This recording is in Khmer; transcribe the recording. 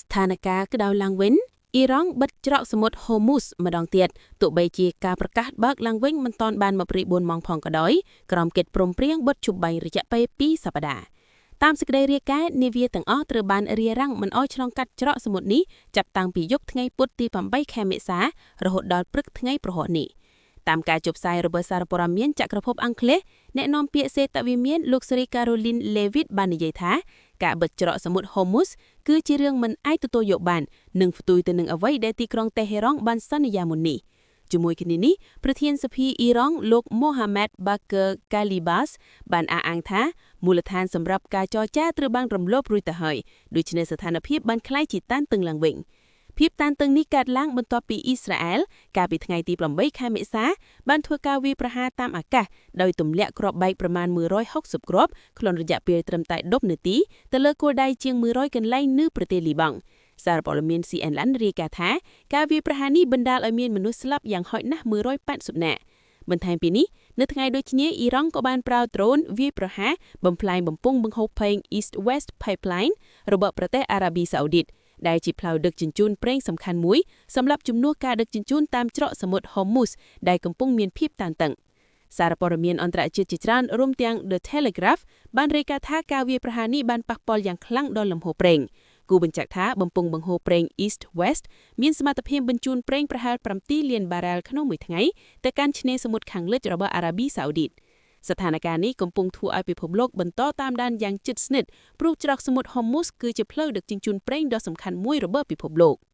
ស្ថានភាពក្តៅឡើងវិញអ៊ីរ៉ង់បិទច្រកសមុទ្រហូមូសម្ដងទៀតទោះបីជាការប្រកាសបើកឡើងវិញមិនទាន់បាន24ម៉ោងផងក៏ដោយក្រោមកិច្ចព្រមព្រៀងបិទជប់បែងរយៈពេល2សប្តាហ៍តាមសេចក្តីរាយការណ៍នាវាទាំងអស់ត្រូវបានរារាំងមិនឲ្យឆ្លងកាត់ច្រកសមុទ្រនេះចាប់តាំងពីយប់ថ្ងៃពុធទី8ខែមេសារហូតដល់ព្រឹកថ្ងៃព្រហស្បតិ៍នេះតាមការចុះផ្សាយរបស់សារព័ត៌មានចក្រភពអង់គ្លេសអ្នកនាំពាក្យសេតវិមានលោកស្រី Caroline Levitt បាននិយាយថាការបិទច្រកសមុទ្រ Hormuz គឺជារឿងមិនអាចទទួលយកបាននិងផ្ទុយទៅនឹងអ្វីដែលទីក្រុងតេហេរ៉ង់បានសន្យាមុននេះជាមួយគ្នានេះប្រធានសភាអ៊ីរ៉ង់លោក Mohammad Bagher Ghalibaf បានអះអាងថាមូលដ្ឋានសម្រាប់ការចរចាត្រូវបានរំលោភរួចទៅហើយដូច្នេះស្ថានភាពបានក្លាយជាតានតឹងឡើងវិញភាពតានតឹងនេះកើតឡើងបន្ទាប់ពីអ៊ីស្រាអែលកាលពីថ្ងៃទី8ខែមេសាបានធ្វើការវាយប្រហារតាមអាកាសដោយទម្លាក់គ្រាប់បែកប្រមាណ160គ្រាប់ក្នុងរយៈពេលត្រឹមតែ10នាទីទៅលើគោលដៅជាង100កន្លែងនៅប្រទេសលីបង់សារព័ត៌មាន CNN រាយការណ៍ថាការវាយប្រហារនេះបណ្ដាលឲ្យមានមនុស្សស្លាប់យ៉ាងហោចណាស់180នាក់បន្ថែមពីនេះនៅថ្ងៃដូចគ្នាអ៊ីរ៉ង់ក៏បានប្រើដ្រូនវាយប្រហារបំផ្លាញបំពង់បង្ហូរប្រេង East West Pipeline របស់ប្រទេសអារ៉ាប៊ីសាអូឌីតដែលជាផ្លូវដឹកជញ្ជូនប្រេងសំខាន់មួយសម្រាប់ជំនួសការដឹកជញ្ជូនតាមច្រកសមុទ្រ Hormuz ដែលកំពុងមានភាពតានតឹងសារព័ត៌មានអន្តរជាតិជាច្រើនរួមទាំង The Telegraph បានរាយការណ៍ថាការវាយប្រហារនេះបានប៉ះពាល់យ៉ាងខ្លាំងដល់លំហូរប្រេងគូបញ្ជាក់ថាបំពង់បង្ហូរប្រេង East West មានសមត្ថភាពបញ្ជូនប្រេងប្រហែល7លានបារ៉ែលក្នុងមួយថ្ងៃទៅកាន់ឆ្នេរសមុទ្រខាងលិចរបស់អារ៉ាប៊ីសាអូឌីតស្ថានភាពនេះកំពុងធ្វើឲ្យពិភពលោកបន្តតាមដានយ៉ាងជិតស្និទ្ធព្រោះច្រកសមុទ្រ Hormuz គឺជាផ្លូវដឹកជញ្ជូនប្រេងដ៏សំខាន់មួយរបស់ពិភពលោក។